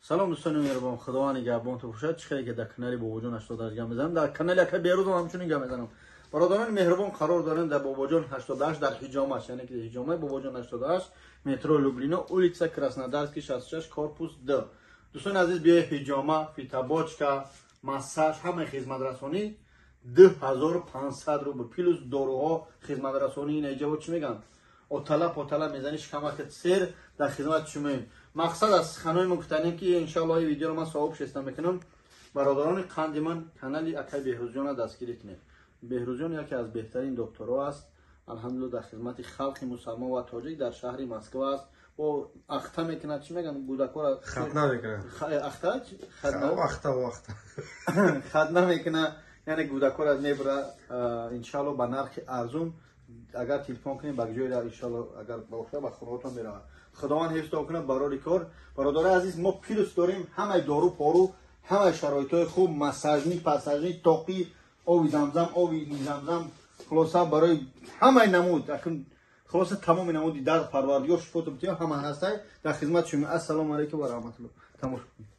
Салом, дӯстони меҳрубон, Худованд нигаҳбон ту бошад. Чӣ хеле ки дар канали Бобоҷон 88 гап мезанам, дар канали ака Беҳрӯзам ҳамчунин гап мезанам. Бародарони меҳрубон, қарор дорем дар Бобоҷон 88, дар ҳиҷомаш, яъне ки ҳиҷомаи Бобоҷон 88, метро Люблино, улица Краснодарский, 66, корпус 2. Дӯстони азиз, биёед, ҳиҷома, фитобочка, массаж, ҳамаи хизматрасонӣ 2500 рубл, плюс доруҳо, хизматрасонӣ. Ина иҷабо чӣ мегӯянд, отала потала мезанӣ, шикамакат сер, дар хизмати шумоем. Мақсад аз суханои мо гуфтанем, ки иншоалло ин видеоро ман савоб шеста мекунам. Бародарони қанди ман, канали акай Беҳрӯзҷона дастгирӣ кунед. Беҳрӯзҷон яке аз беҳтарин докторо аст, алҳамдулилла, дар хизмати халқи мусалмон ва тоҷик дар шаҳри Москва аст. О ахта мекунад, чӣ мегӯянд, кӯдакҳоро. Хатна мекунад. Ахта. Ахта, ахта. Хатна мекунад, яъне кӯдакҳоро мебара, иншоалло, ба нархи арзун. Агар телефон кунем, ба ҷои, иншоалло, агар бошад, ба хонаотон меравад. Худованд ҳифзтон кунад, барори кор. Бародари азиз, мо плюс дорем ҳамаи дору пору, ҳамаи шароитҳои хуб, массажник, пассажник, тоқӣ, оби замзам, оби замзам, хулоса, барои ҳамаи намуд, хулоса, тамоми намуди дард, Парвардигор шифото битиё, ҳама ҳастай, дар хизмати шумо. Ассалому алайкум ва раҳматулло. Тамошо кунед.